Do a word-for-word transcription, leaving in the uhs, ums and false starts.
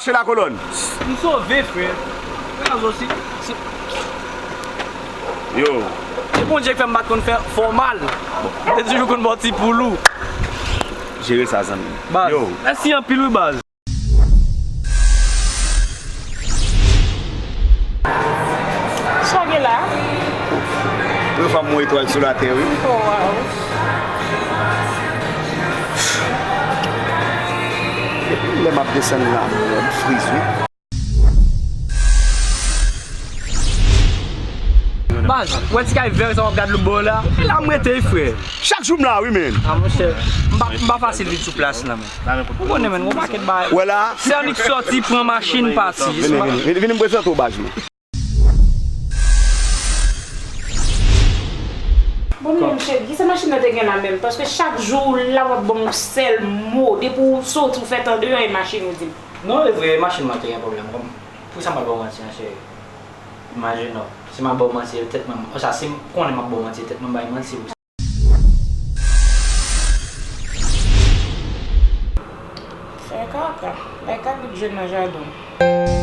Se la kolòn. M sove, frè. Frè, zo si. Yo. Se Bondye k fè m pa t konn fè fòmal. Te toujou konn ba w ti poulou. Jere sa, zanmi. Baz. Yo. Mèsi anpil, wi, baz. Sa w gen la? Mwen fè m yon etwal sou latè, wi. Oh, wow. Depi lè m ap desann la, m friz, wi. Baz, wè ti kay vè sa w ap gad lòt bò la? E la m rete, wi, frè. Chak jou m la, wi, men. A, monchè, m pa, m pa fasil vin sou plas la, men. Ou konnen, men, gon pakèt bagay. Wè la? Se annik sòti, pran machin, pati. Vini, vini, vini, vini, m prezante w baz mwen. Bon, men, monchè, kisa machin nan te gen la menm? Paske chak jou, la w ap ban m yon sèl mo. Depi w soti, w fèt andeyò, e machin ou di m. Non, e vre, machin mwen te gen pwoblèm. Kòm, poukisa m ap ba w manti an, cheri? Imajine w, si m ap ba w manti, e tèt mwen, konsa, si m konnen m ap ba w manti, e tèt mwen bay manti pou sa. Fè kaka. Bay kabrit jwenn nan jaden w.